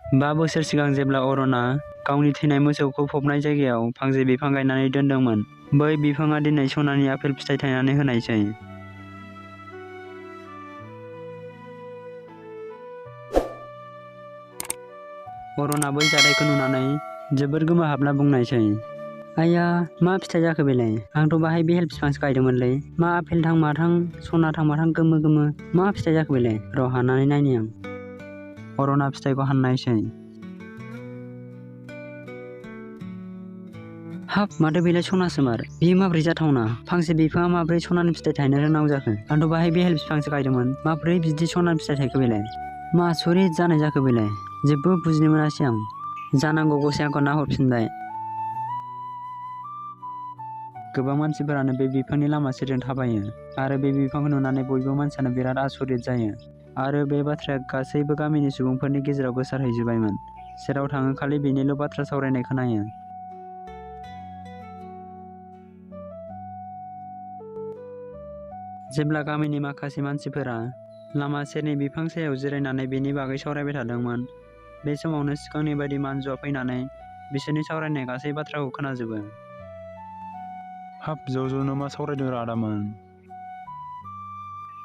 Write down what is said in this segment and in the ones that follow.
5 बोसोर सिगां जेब्ला अरना गावनि थैनाय मोसौखौ फबनाय जायगायाव फांसे बिफां गायनानै दोनदोंमोन, बै बिफाङा दिनै सनानि आपेल फिथाइ थायनानै होनायसै। अरना बै जाथायखौ नुनानै जोबोर गोमोहाबना बुंनायसै, आइया मा फिथाइ जाखो बेलाय? आंथ' बाहाय बेहेल बिफांसो गायदोंमोनलै। मा आपेल थां माथां सना थां माथां गोमो गोमो मा फिथाइ जाखो बेलाय? र' हाननानै नायनि आं। अरना फिथाइखौ हाननायसै। हाब माथो बेलाय सनासोमार। बियो माब्रै जाथावना? फांसे बिफाङा माब्रै सनानि फिथाइ थायनो रोंनांगौ जाखो? आंथ' बाहाय बेहेल बिफांसो गायदोंमोन। माब्रै बिदि सनानि फिथाइ थायखो बेलाय? मा आसरित जानाय जाखो बेलाय? जेबो बुजिनो मोनासै आं। जानांगौ गसाया आंखौ नाहरफिनबाय। गोबां मानसिफोरानो बे बिफांनि लामा सेरजों थाबायो आरो बे बिफांखौ नुनानै बयबो मानसियानो बिराद आसरित जायो आरो बे बाथ्राया गासैबो गामिनि सुबुंफोरनि गेजेराव गोसारहैजोबबायमोन। जेराव थाङो खालि बेनिल' बाथ्रा सावरायनाय खोनायो। जेब्ला गामिनि माखासे मानसिफोरा लामा सेरनि बिफां सायाव जिरायनानै बेनि बागै सावरायबाय थादोंमोन, बे समावनो सिगांनि बायदि मानजुआ फैनानै बिसोरनि सावरायनाय गासै बाथ्राखौ खोनाजोबो। हाब ज'नो मा सावरायदों आदामोन?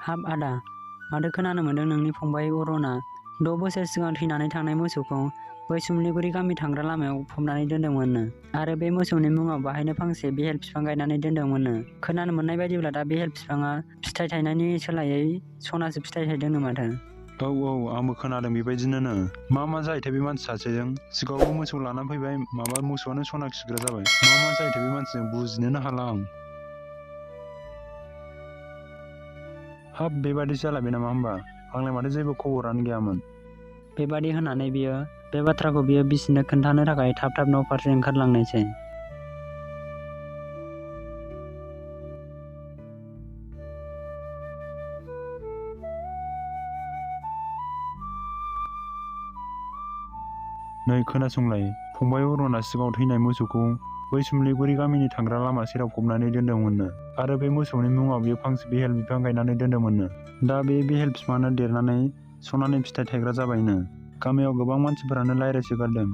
हाब आदा, माथो खोनानो मोन्दों नोंनि फंबाय अरना 6 बोसोर सिगां थैनानै थांनाय मोसौखौ बै सुमलिगुरि गामि थांग्रा लामायाव फबनानै दोनदोंमोननो आरो बे मोसौनि मुङाव बाहायनो फांसे बेहेल बिफां गायनानै दोनदोंमोननो। खोनानो मोननाय बायदिब्ला दा बेहेल बिफाङा फिथाइ थायनायनि सोलायै सनासो फिथाइ थायदोंनो माथो। औ आंबो खोनादों बेबायदिनो। मा जायोथाय बे मानसि सासेजों? सिगाङावबो मोसौ लानानै फैबाय, माबा मोसौआनो सना खिग्रा जाबाय। मा जायोथाय बे मानसिजों बुजिनोनो हाला आं। हाब बेबादिसो जालायबाय नामा होमबा? आंलाय माथो जेबो खबरानो गैयामोन। बेबादि होननानै बियो बे बाथ्राखौ बिसिनो खोन्थानो थाखाय थाब न' फारसे ओंखारलांनायसै। नै खोनासंलाय, फंबाय अरना सिगाङाव थैनाय मोसौखौ बै सुमलिगुरि गामिनि थांग्रा लामा सेराव फबनानै दोनदोंमोननो आरो बे मोसौनि मुङाव बियो फांसे बेहेल बिफां गायनानै दोनदोंमोननो। दा बे बेहेल बिफाङानो देरनानै सनानि फिथाइ थायग्रा जाबायनो। गामियाव गोबां मानसिफोरानो रायज्लायसोगारदों।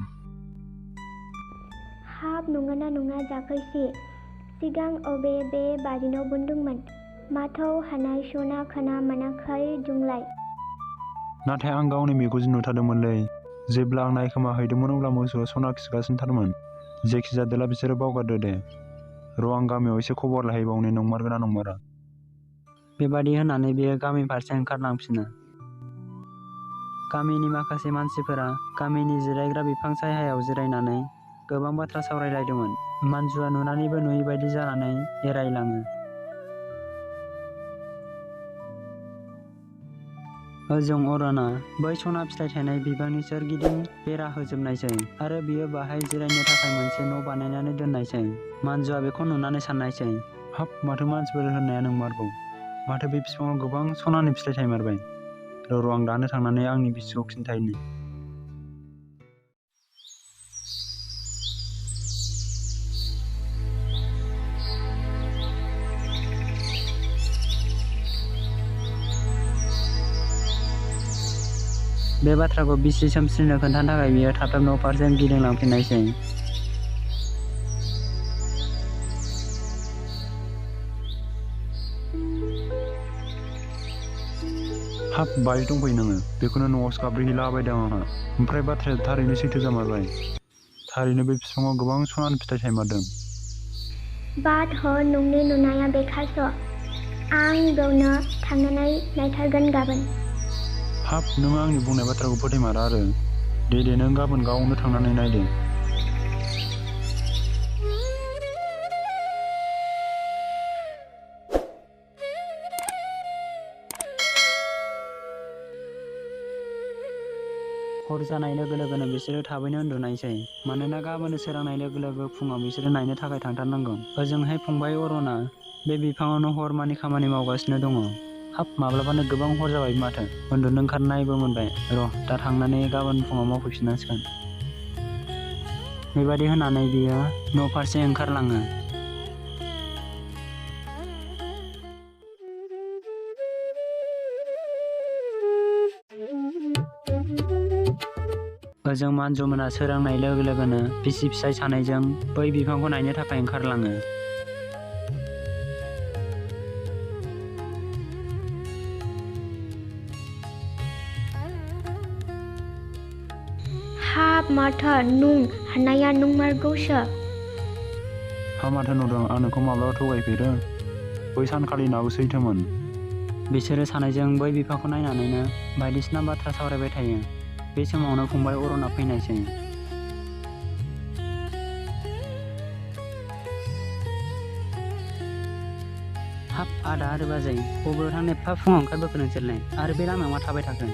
हाब नङा जाखोसै? सिगां अबे बे बारिनाव बुंदोंमोन माथो हानाय सना खोना मोनाखै दुंलाय? नाथाय आं गावनि मेगनजों नुथारदोंमोनलै। जेब्ला आं नायखोमाहैदोंमोन अब्ला मोसौआ सना खिगासिनो थारमोन। जेखि जादोला बिसोरो बावगारदो दे। र' आं गामियाव एसे खबर लाहैबावनि नंमारगोना नंमारा। बेबादि होननानै बियो गामि फारसे ओंखारलांफिनो। गामिनि माखासे मानसिफोरा गामिनि जिरायग्रा बिफां सायहायाव जिरायनानै गोबां बाथ्रा सावरायलायदोंमोन। मानजुआ नुनानैबो नुयै बायदि जानानै एरायलाङो। ओजों अरना बै सना फिथाइ थायनाय बिफांनि सोरगिदिं बेरा होजोबनायसै आरो बियो बाहाय जिरायनो थाखाय मोनसे न' बानायनानै दोननायसै। मानजुआ बेखौ नुनानै साननायसै, हाब माथो मानसिफोर होननाया नंमारगौ। माथो बे बिफाङाव गोबां सनानि फिथाइ थायमारबाय। र' आं दानो थांनानै आंनि बिसिखौ खिन्थाहैनि। बे बाथ्राखौ बिसि सोमस्रिनो खोन्थानो थाखाय बियो थाब न' फारसे गिदिंलांफिननायसै। हाब बाहाय दंफैयो नोङो? बेखौनो न'आवसो गाबज्रिहैलाबायदों आंहा। ओमफ्राय बाथ्राया थारैनो सैथो जामारबाय। थारैनो बे बिफाङाव गोबां सनानि फिथाइ थायमारदों। बाद हो नोंनि नुनाया बेखारसो। आं बेयावनो थांनानै नायथारगोन गाबोन। हाब नों आंनि बुंनाय बाथ्राखौ फोथायमारा आरो। दे नों गाबोन गावनो थांनानै नायदो। हर जानाय लोगो लोगोनो बिसोरो थाबैनो उन्दुनायसै, मानोना गाबोन सोरांनाय लोगो लोगो फुङाव बिसोरो नायनो थाखाय थांथारनांगौ। ओजोंहाय फंबाय अरना बे बिफाङावनो हरमानि खामानि मावगासिनो दङ। हाब माब्लाबानो गोबां हर जाबाय माथो। उन्दुनो ओंखारनायबो मोनबाय। र' दा थांनानै गाबोन फुङाव मावफैफिननांसिगोन। बेबादि होननानै बियो न' फारसे ओंखारलाङो। ओजों मानजुमोना सोरांनाय लोगो लोगोनो बिसि फिसाय सानैजों बै बिफांखौ नायनो थाखाय ओंखारलाङो। हाब माथो नों हानाया नंमारगौसो। हा माथो नुदों आं नोंखौ माब्लाबा थगायफेरो? बै सानखालिनाबो सैथोमोन। बिसोरो सानैजों बै बिफांखौ नायनानैनो बायदिसिना बाथ्रा सावरायबाय थायो। बे समावनो फंबाय अरना फैनायसै। हाब आदा आरो बाजै बबेयाव थांनो एफा फुङाव ओंखारबोखो नोंसोरलाय आरो बे लामायाव मा थाबाय थाखो?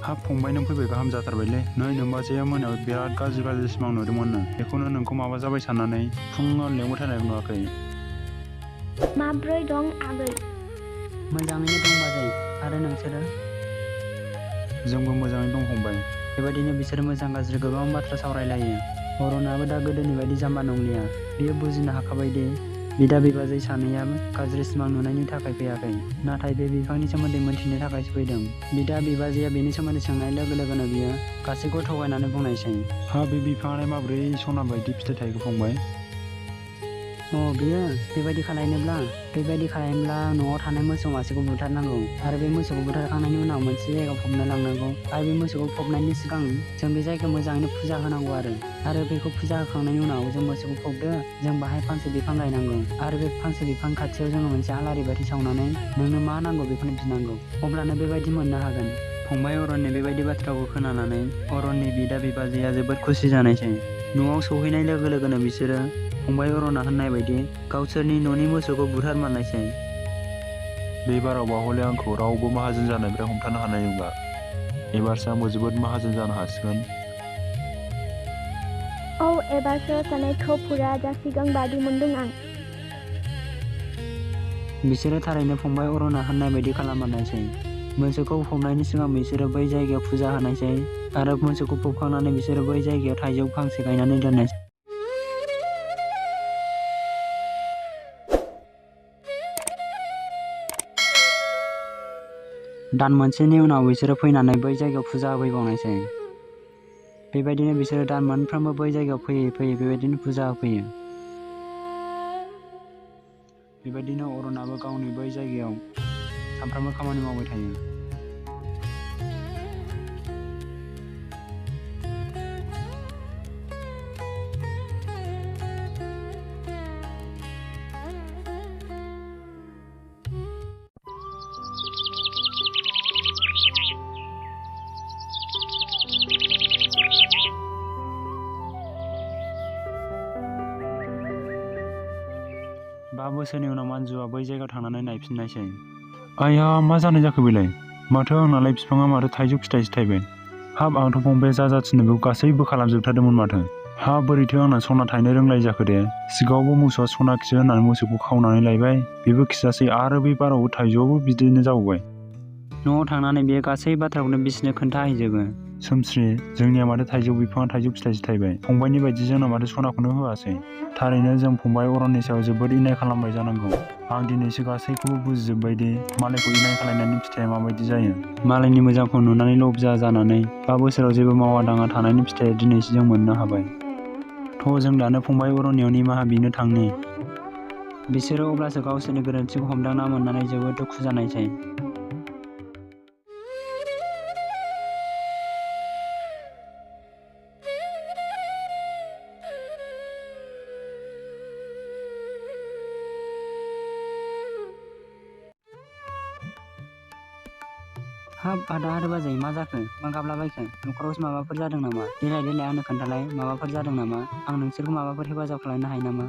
हाब फंबाय नों फैबाय गाहाम जाथारबायलै। नै नोंबाजैया मोनायाव बिराद गाज्रि सिमां नुदोंमोननो। बेखौनो नोंखौ माबा जाबाय साननानै फुङाव लेंबाय थानाय नुवाखै। माब्रै दं आगै? मोजाङैनो दं बाजै। आरो नोंसोरो? जोंबो मोजाङै दं फंबाय। बेबायदिनो बिसोरो मोजां गाज्रि गोबां बाथ्रा सावरायलायो। अरनाबो दा गोदोनि बायदि जाम्बा नंलिया। बियो बुजिनो हाखाबायदि बिदा बिबाजै सानैयाबो गाज्रि सिमां नुनायनि थाखाय फैयाखै, नाथाय बे बिफांनि सोमोन्दै मोनथिनो थाखायसो फैदों। बिदा बिबाजैया बेनि सोमोन्दै सोंनाय लोगो लोगोनो बियो गासैखौबो थगायनानै बुंनायसै। हा बे बिफाङालाय माबोरै सना बायदि फिथाइ थायखो फंबाय? बियो बेबायदि खालामोब्ला न'आव थानाय मोसौ मासेखौ बुथारनांगौ आरो बे मोसौखौ बुथारखांनायनि उनाव मोनसे जायगायाव फबनो लांनांगौ आरो बे मोसौखौ फबनायनि सिगां जों बे जायगायाव मोजाङैनो फुजा होनांगौ आरो बेखौ फुजा होखांनायनि उनाव जों मोसौखौ फबदो, जों बाहाय फांसे बिफां गायनांगौ आरो बे फांसे बिफां खाथियाव जोङो मोनसे आलारि बाथि सावनानै नोंनो मा नांगौ बेखौनो बिनांगौ, अब्लानो बेबायदि मोननो हागोन। फंबाय अरननि बेबायदि बाथ्राखौ खोनानानै अरननि बिदा बिबाजैया जोबोद खुसि जानायसै। न'आव सौहैनाय लोगो लोगोनो बिसोरो फंबाय अरना होननाय बायदि गावसोरनि न'नि मोसौखौ बुथारमारनायसै। बे बारावबा हले आंखौ रावबो माहाजोन जानायनिफ्राय हमथानो हानाय नंला। एबारसो आंबो जोबोद माहाजोन जानो हासिगोन। एबारसो सानायखौ फुरा जासिगोन बादि मोनदों आं। बिसोरो थारैनो फंबाय अरना होननाय बायदि खालाममारनायसै। मोसौखौ फबनायनि सिगां बिसोरो बै जायगायाव फुजा होनायसै आरो मोसौखौ फबखांनानै बिसोरो बै जायगायाव थाइजौ फांसे गायनानै दोननायसै। दान मोनसेनि उनाव बिसोरो फैनानै बै जायगायाव फुजा होफैबावनायसै। बेबायदिनो बिसोरो दान मोनफ्रोमबो बै जायगायाव फैयै बेबायदिनो फुजा होफैयो। बेबायदिनो अरनाबो गावनि बै जायगायाव सानफ्रामबो खामानि मावबाय थायो। बा बोसोरनि उनाव मानजुआ बै जायगायाव थांनानै नायफिननायसै। आइया मा जानाय जाखो बेलाय? माथो आंनालाय बिफाङा माथो थाइजौ फिथाइसो थायबाय। हाब आंथ' फंबाया जा थिनो बेखौ गासैबो खालामजोबथारदोंमोन माथो। हा बोरैथो आंना सना थायनो रोंलाय जाखो दे? सिगाङावबो मोसौआ सना खियो होननानै मोसौखौ खावनानै लायबाय, बेबो खिजासै आरो बे बारावबो थाइजौआबो बिदिनो जाबावबाय। न'आव थांनानै बियो गासै बाथ्राखौनो बिसिनो खोन्थाहैजोबो। सोमस्रि, जोंनिया माथो थाइजौ बिफाङा थाइजौ फिथाइसो थायबाय। फंबायनि बायदि जोंना माथो सनाखौनो होआसै। थारैनो जों फंबाय अरननि सायाव जोबोद इनाय खालामबाय जानांगौ। आं दिनैसो गासैखौबो बुजिजोब्बायदि मालायखौ इनाय खालामनायनि फिथाइया माबायदि जायो। मालायनि मोजांखौ नुनानै लबजा जानानै 5 बोसोराव जेबो मावा दाङा थानायनि फिथाइया दिनैसो जों मोननो हाबाय। जों दानो फंबाय अरननियाव निमाहा बिनो थांनि। बिसोरो अब्लासो गावसोरनि गोरोन्थिखौ हमदांना मोननानै जोबोद दुखु जानायसै। हाब आदा आरो बाजै मा जाखो? मा गाबलाबायखो? न'खरावसो माबाफोर जादों नामा? देलाय आंनो खोन्थालाय, माबाफोर जादों नामा? आं नोंसोरखौ माबाफोर हेफाजाब खालामनो हायो नामा?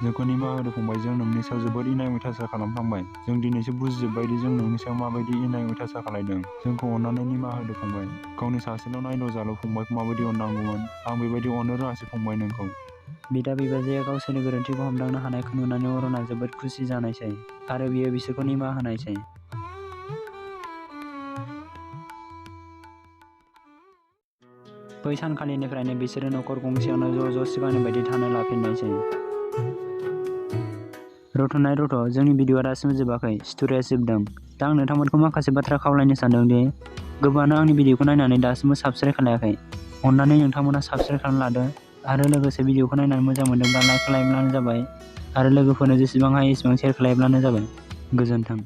जोंखौ निमाहा होदो फंबाय, जों नोंनि सायाव जोबोद इनाय अयथासार खालामफ्लांबाय। जों दिनैसो बुजिजोब्बायदि जों नोंनि सायाव माबायदि इनाय अयथासार खालायदों। जोंखौ अननानै निमाहा होदो फंबाय। गावनि सासेल' नायल' जाल' फंबायखौ माबायदि अननांगौमोन, आं बेबायदि अननो रोङासै फंबाय नोंखौ। बिदा बिबाजैया गावसोरनि गोरोन्थिखौ हमदांनो हानायखौ नुनानै अरना जोबोद खुसि जानायसै आरो बियो बिसोरखौ निमाहा होनायसै। बै सानखालिनिफ्रायनो बिसोरो न'खर गंसेयावनो ज' सिगांनि बायदि थानो लाफिननायसै। रथ'नाय रथ' जोंनि भिडिअआ दासिमबो जोबाखै, स्ट'रिया जोबदों। दा आं नोंथांमोनखौ माखासे बाथ्रा खावलायनो सानदोंदि गोबाङानो आंनि भिडिअखौ नायनानै दासिमबो साबस्क्राइब खालायाखै। अन्नानै नोंथांमोना साबस्क्राइब खालामना लादो आरो लोगोसे भिडिअखौ नायनानै मोजां मोनदोंब्ला लाइक खालामब्लानो जाबाय आरो लोगोफोरनो जेसेबां हायो एसेबां शेयार खालामब्लानो जाबाय। गोजोन्थों।